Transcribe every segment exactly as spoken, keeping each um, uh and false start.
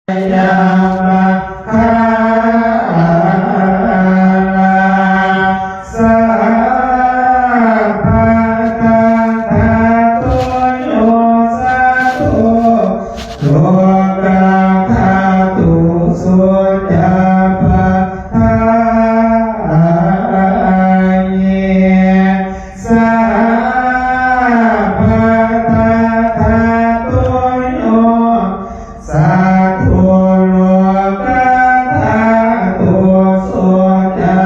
jayamaṅgalā sabbadā. Dhātu yo sādhu sukhā dhātu suca padaye sabbadā. Dhātu yo sādhu lokadhātu suca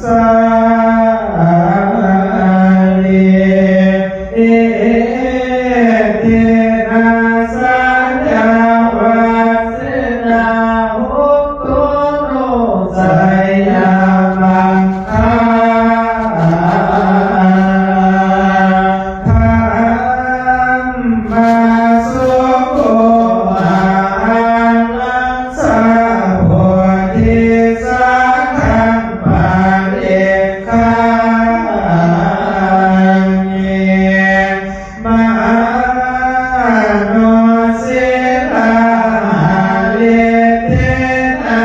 passārī. Etena saccavajjena hotu no jayamaṅgalā. Dhammā sukho ahaṃ sabodhisakhaṃ parikkāmi. Manosiddhā harittena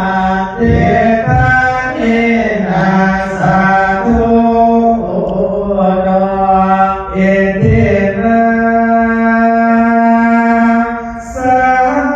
ādidhanena sādhuno iddhena saccavajjena.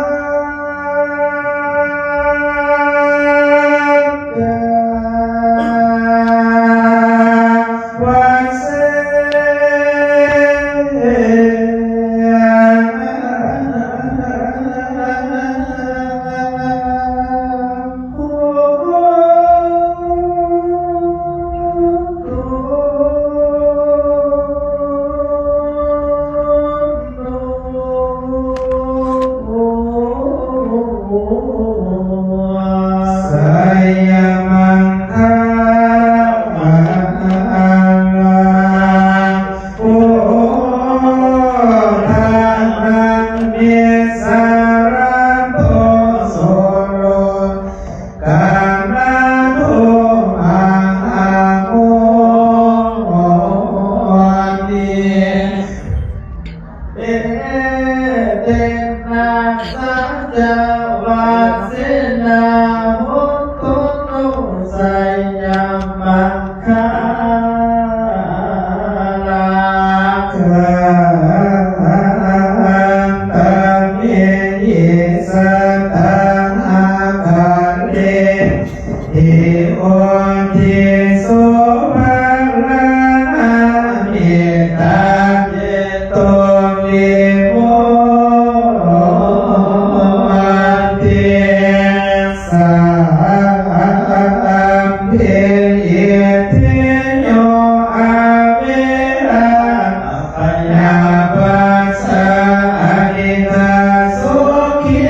Jayamaṅgalā. Uddhaṃ nami sarato suro kamado maṃ amoti. Etena saccavajjena hotu no jayamaṅgalā. Gantamihi satthahagare hi odhiso paranamita cetovimutti. Sabbe itthiyo averā abyāpajjhā anīghā sukhī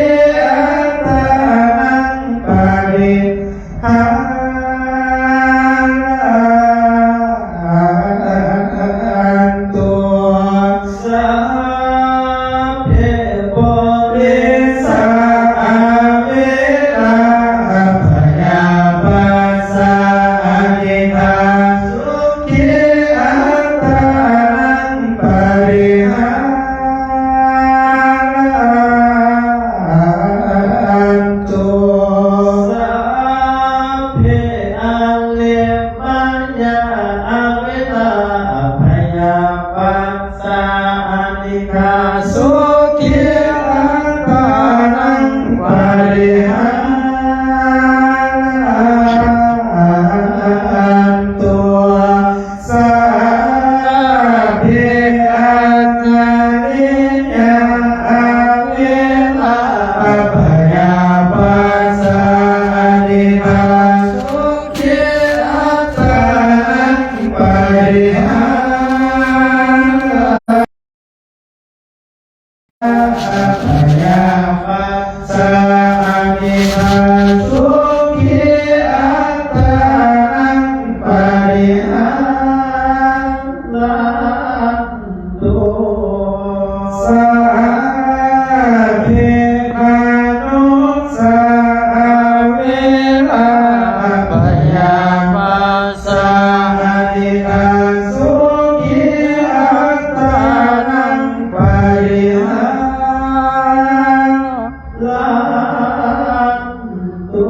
rantu.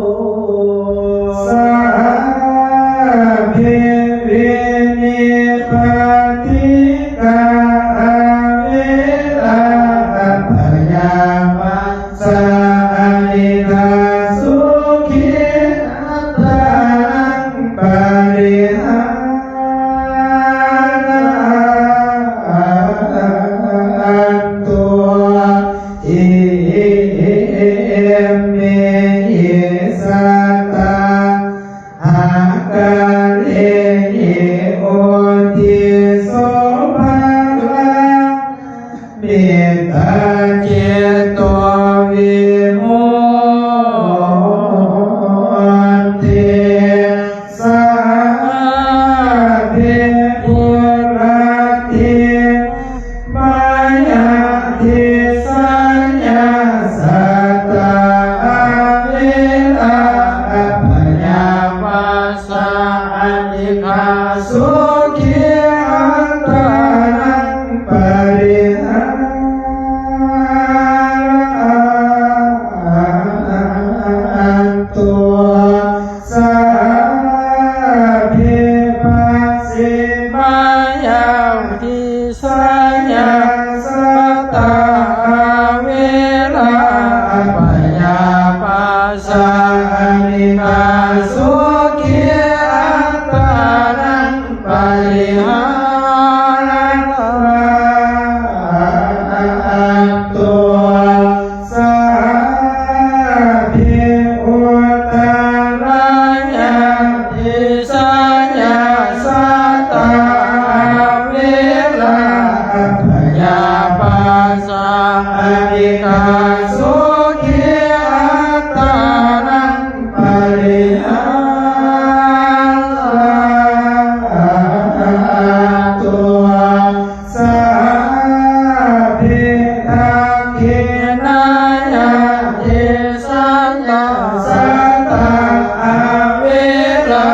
Sabbe vinipātikā averā abyāpajjhā anīghā sukhī attānaṃ pariharantu. Imehi satta hakarehi uddhiso phalaṃ mittacitto vimutti. Sabbe puratthimāya disāya sattā averā abyāpajjhā anīghā sukhī attānaṃ pariharantu. Sabbe pacchimāya disāya sattā averā abyāpajjhā anīghā sukhī attānaṃ pariharantu. Sabbe uttarāya disāya sattā averā abyāpajjhā anīghā sukhī attānaṃ pariharantu. Sabbe dakkhiṇāya disāya sattā averā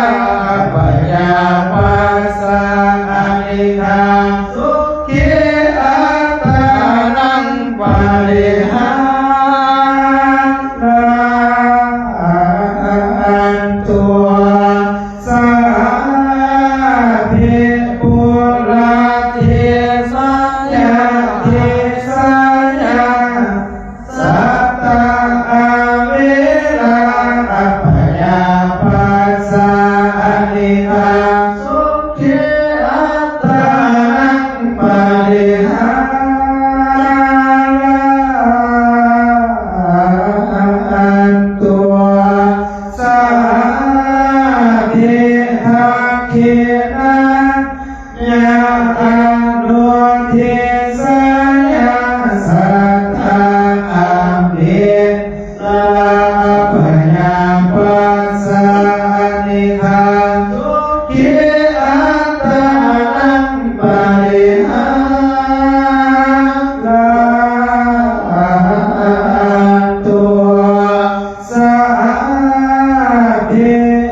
abyāpajjhā anīghā sukhī attānaṃ pariharantu. Sabbe puratthimāya disāya sattā averā abyāpajjhā anīghā sukhī attānaṃ pariharantu. Sabbe dakkhiṇā ya anudisāya sattā averā abyāpajjhā anīghā sukhī attānaṃ pariharantu. Sabbe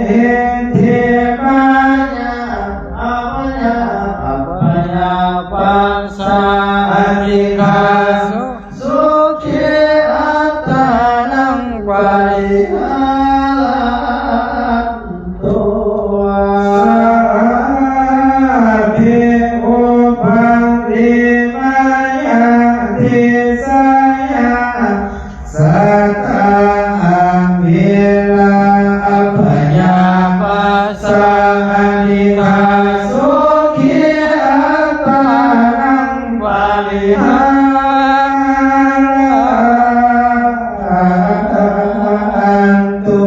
heṭṭhimāya abyāpajjhā anīghā sukhī attānaṃ pariharantu. Sabbe uparimāya disāya sattā averā abyāpajjhā anīghā sukhī attānaṃ pariharantu.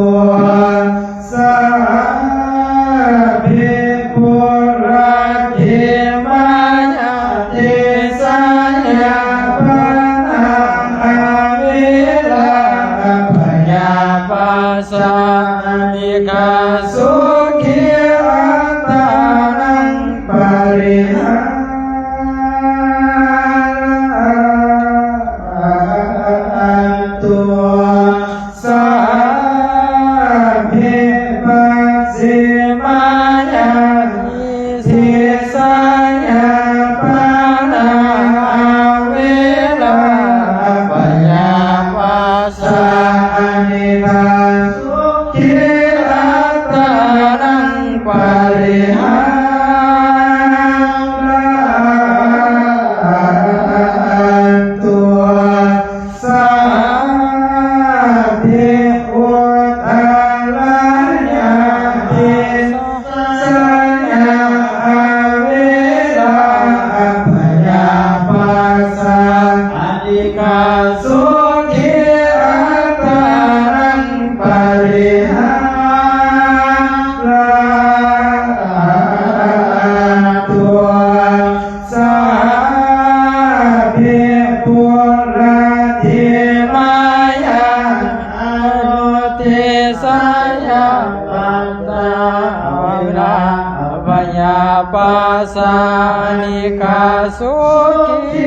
Sabbe puratthimāya disāya pāṇā averā abyāpajjhā anīghā sukhī attānaṃ pariharantu. Sabbe pacchimāya disāya pāṇā averā abyāpajjhā anīghā sukhī attānaṃ pariharantu. Sabbe buddhārāyā disāya averā abyāpajjhā anīghā sukhī attānaṃ pariharantu. Sabbe buddhādhimāyā anuddisāya pattā averā abyāpajjhā anīghā sukhī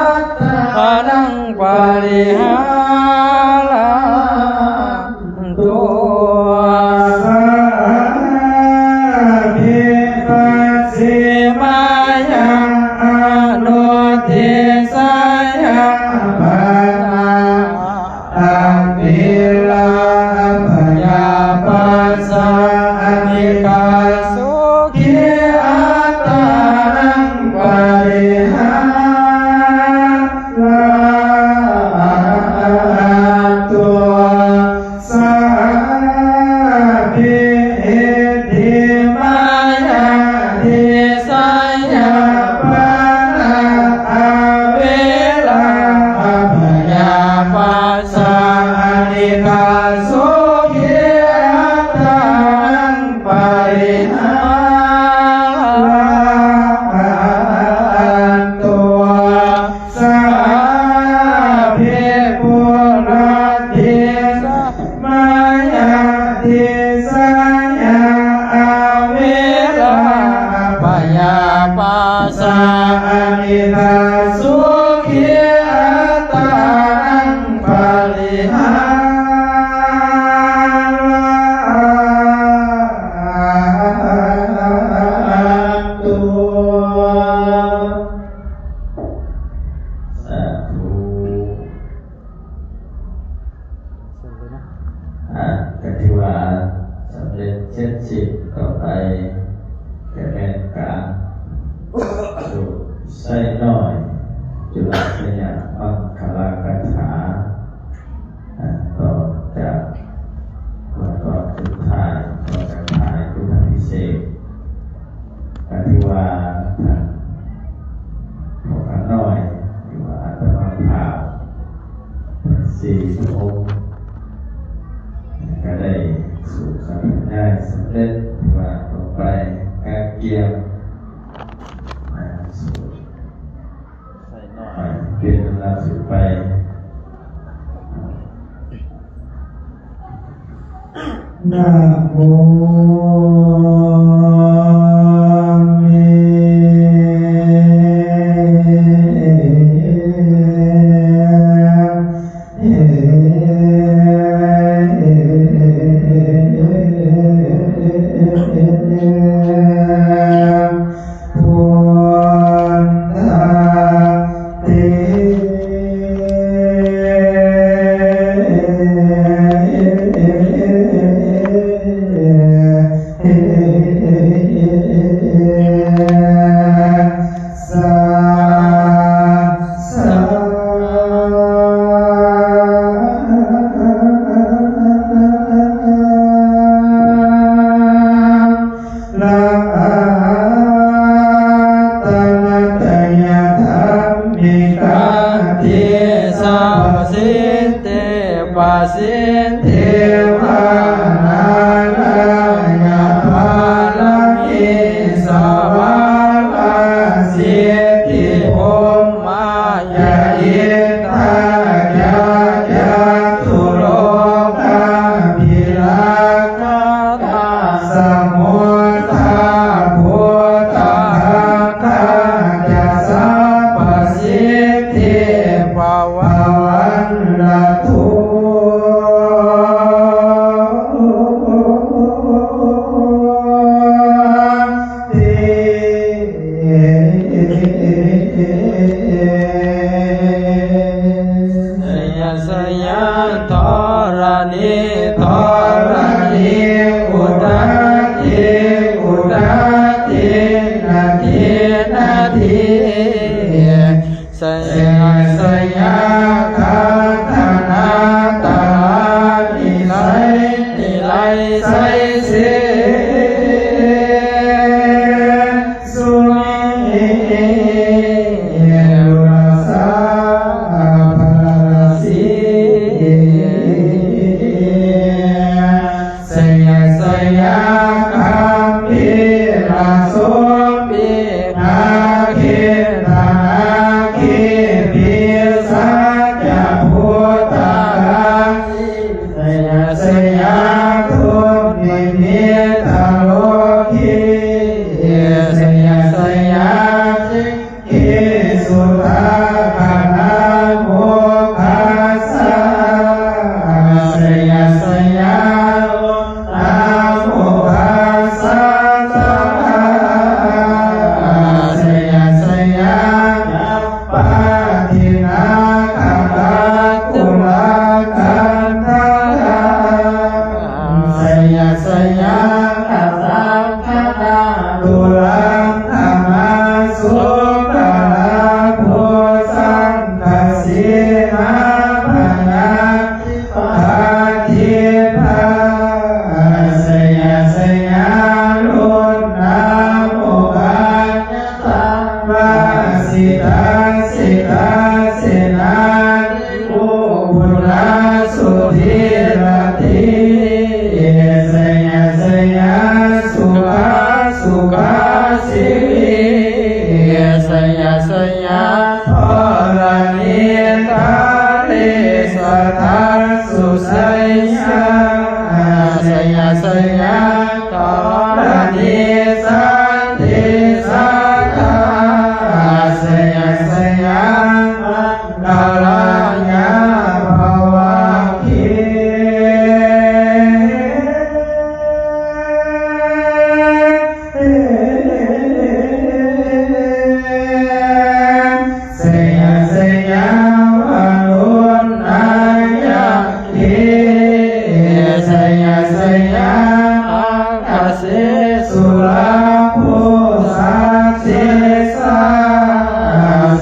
attānaṃ pariharantu. Sabbe pacchimāyā anuddisāya pattā averā abyāpajjhā anīghā sukhī attānaṃ pariharantu. Sabbe heṭṭhimāyā disāya pattā averā abyāpajjhā anīghā sukhī attānaṃ pariharantu. Sabbe buddhādhimāyā disāya averā abyāpajjhā anīghā sukhī attānaṃ pariharantu. Sādhu. ອ່າ ກໍຖືວ່າສຳເລັດເສັດສິ້ນ. ຕໍ່ໄປກໍແມ່ນການສູດໄຊນ້ອຍ ຈຸລະໄຊຍະມັງຄະລາກະຖາ. ອ່າ ຕໍ່ຈາກ ວ່າຕອນສຸດທ້າຍ ຕອນສຸດທ້າຍພຸດທະພິເສກ ກໍຖືວ່າທ່ານພໍ່ຂ້ານ້ອຍ ຫຼືວ່າອາດຕະມາພາບ ທັງສີ່ພະອົງ ກໍໄດ້ສູດຄາຖາຍາຍສຳເລັດ. ຖືວ່າຕໍ່ໄປກະກຽມ ອ່າ ສູດ ໃຫ້ເປັນລຳດັບສືບໄປ. Namo me. Ratanattayadhammikā disā pasiṭṭhi pasiṭṭheva nārāyapāramī savala siddhi brahmāya indā ca catulokā bhirakkhatā samuddā bhūtagaṅgā ca sabbasiddhi bhavantu. Dharaṇī dharaṇī udadhi udadhi nadī nadī. Jaya jaya gaganatalanisaya nirayasaya sesā. Sūriyamekkhalaparājī. Jaya jaya gambhīrasombhī nāgendanāgī pisācabhūtakālī. Jaya jaya dunnimittarogī. Jaya jaya sikhī sudāṭhānā moghajjhā. Jaya jaya nāmoghajjhatarā. Jaya jaya pāṭinakkhatakulaganthakaṃ. Jaya jaya katakkhaṇaturaṅgamasukarabhujaṅgasīhabyagghī pādibhā. Jaya jaya ruṇṇamukhayatā lasitasita senārī kukumālasuddhiratī. Jaya jaya sukhā sukhā jīvī. Jaya jaya dharaṇītale sadā sujayā. Jaya jaya dharaṇī sante sadā. Jaya jaya maṅgalāni bhavagge. Jaya jaya varuṇayakkhe. Jaya jaya ākāse surabhujatejā.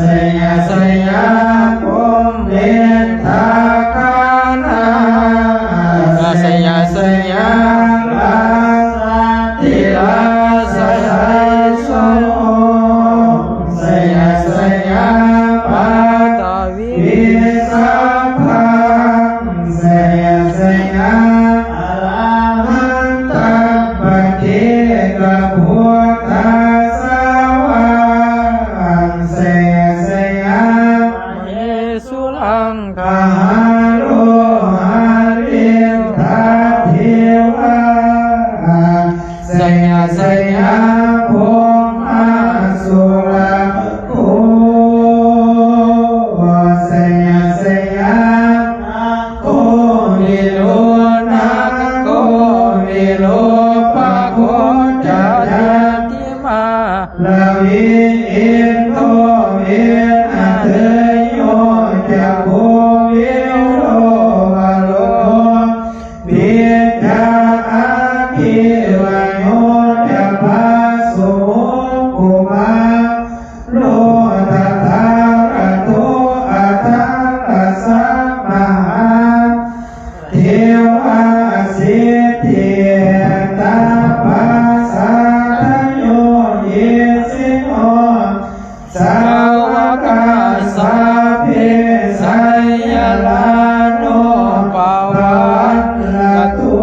Jaya jaya brahmendagaṇā. Jaya jaya rājādhirājasājjaya. Jaya jaya paṭhaviṃ sabbaṃ. Jaya jaya arahantaṃ paccekabuddhasāvaṃ. Jaya jaya mahesu- -raṃ gahāro harindadevā. Jaya jaya brahmā surakkho. Jaya jaya nāgo virūḷhako virūpakkho ca candimā ravi indo venateyyo ca kuvero varuṇopi ca aggi vāyo ca pājuṇho kumāro dhataraṭṭho aṭṭhārasa mahā devā siddhitāpasaādayo isino sāvakā sabbe jayarāmo bhavantu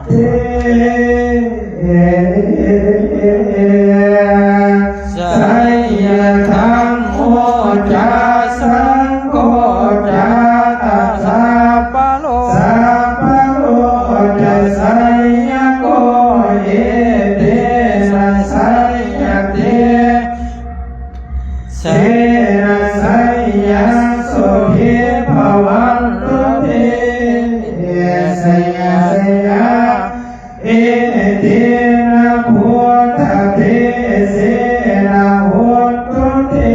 te. Jaya dhammo ca saṅgho ca dasapālo ca sappālo ca sayyako etena sayyate- -jena jayasotthī bhavantu te. Jaya jaya etena buddhatejena hotu te.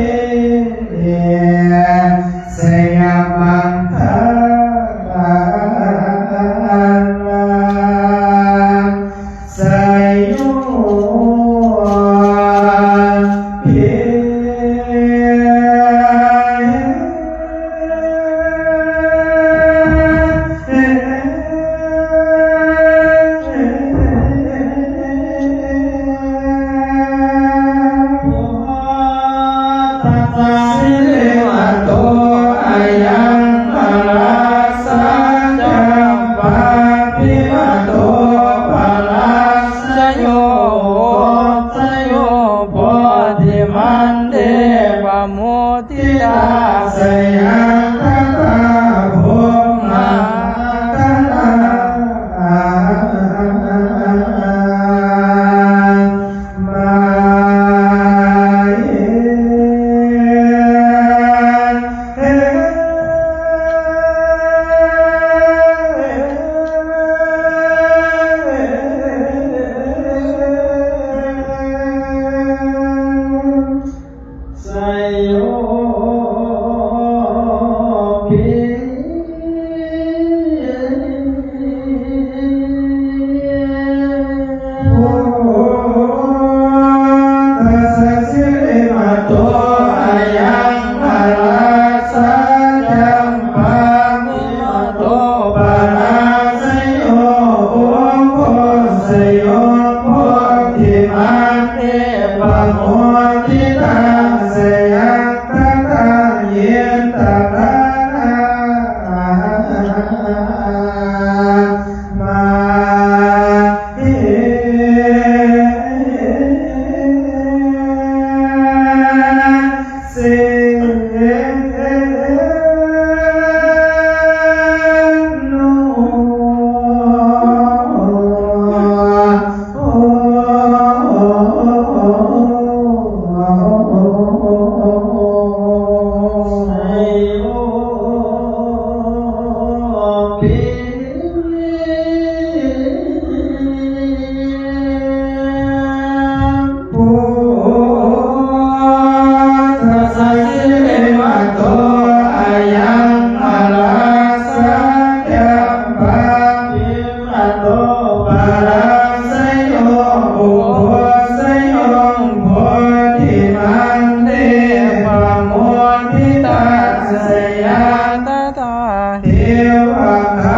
pamoditā, jayantadā brahmagaṇā. Jayo hotu. Buddhassa sirīmato ayaṃ mārassa cambābhimāno parājayo, ugghosayo bodhimaṇḍe pamoditā, jayantadā indavanamāni. Buddhassa sirīmato ayaṃ mārassa cambābhimāno parājayo, ugghosayo bodhimaṇḍe pamoditā, jayantadā devagaṇā.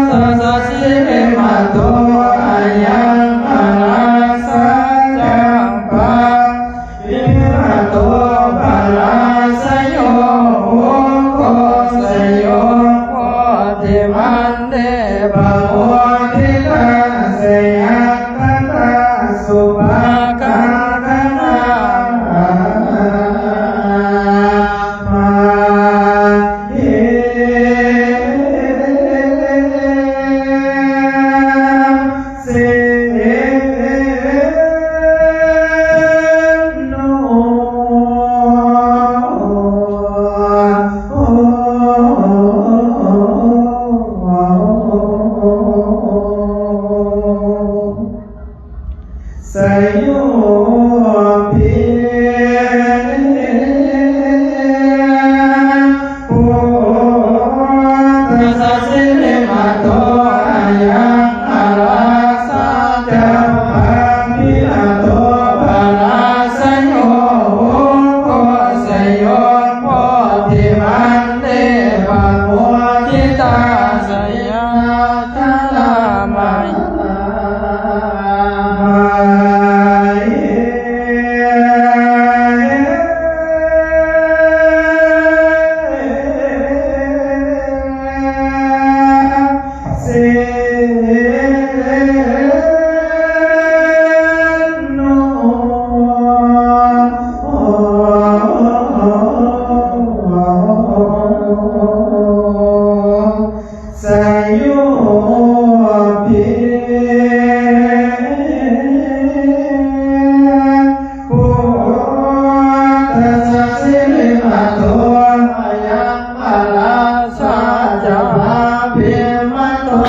Buddhassa sirīmato ayaṃ mārassa cambābhimāno parājayo, ugghosayo bodhimaṇḍe pamoditā, jayantadā devagaṇā. Jayo hotu. Buddhassa sirīmato ayaṃ mārassa cambābhimāno parājayo, ugghosayo bodhimaṇḍe pamoditā, jayantadā devagaṇā. Jayo hotu. Buddhassa sirīmato ayaṃ mārassa cambābhimāno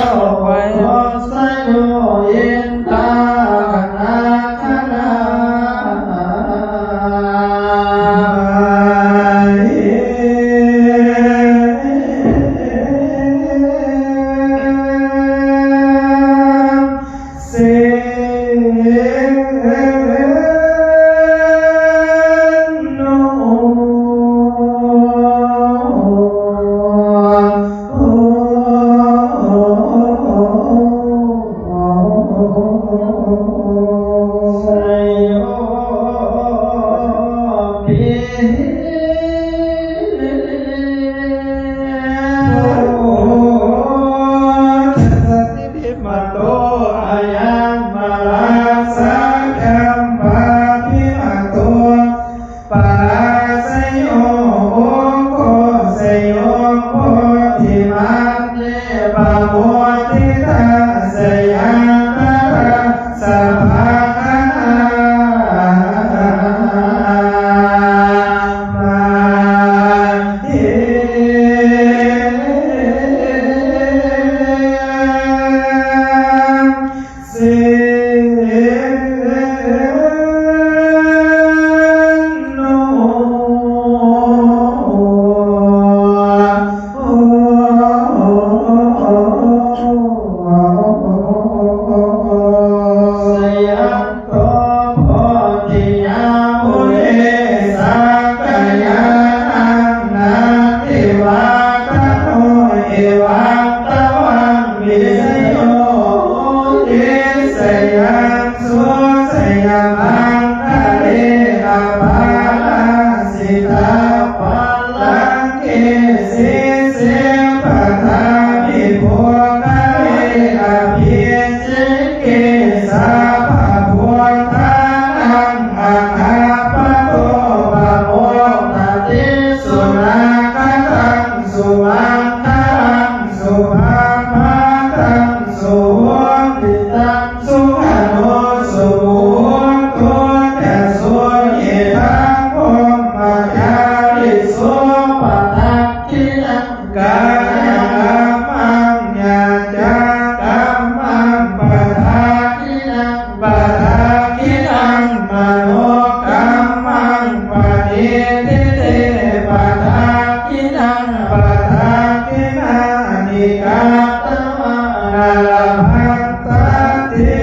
katvāna labhantatthe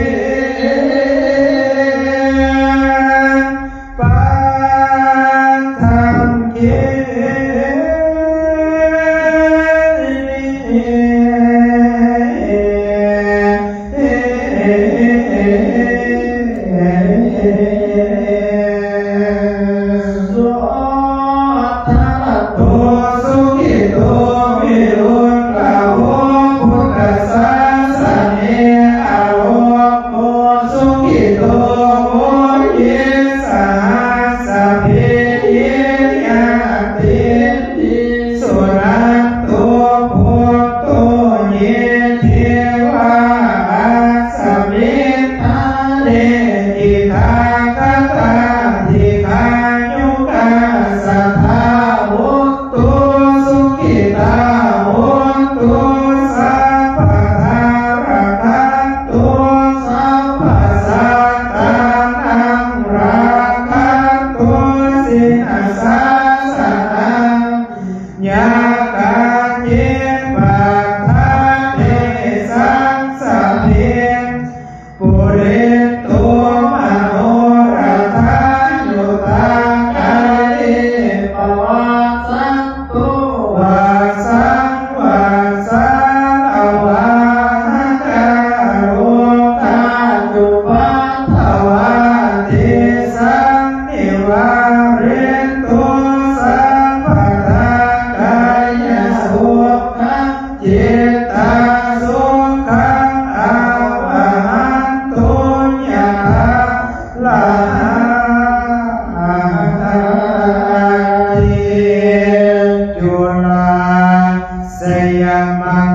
padakkhiṇe. So dato sukhito viruḷhako buddhasāsane, arogo sukhito hohi saha sabbehi ñātibhi. Suṇantu bhonto ye devā asmiṃ ṭhāne tathāgatā dīghāyukā sadā hontu, sukhitā hontu sabbadā, rakkhantu sabbasattānaṃ, rakkhantu jinasāsanaṃ. Yaṃ kañci pattha desaṃ sabbe pūrentu manorathā, yuttakāle pavassantu vassaṃ vassālaṃ. Vāhakā rogā cupaddavā tesaṃ nivārentu sabbadā, kāyasukhaṃ cittasukhaṃ appahantu yathāladdhaṃ. Cūḷā seyyaṃ maṅ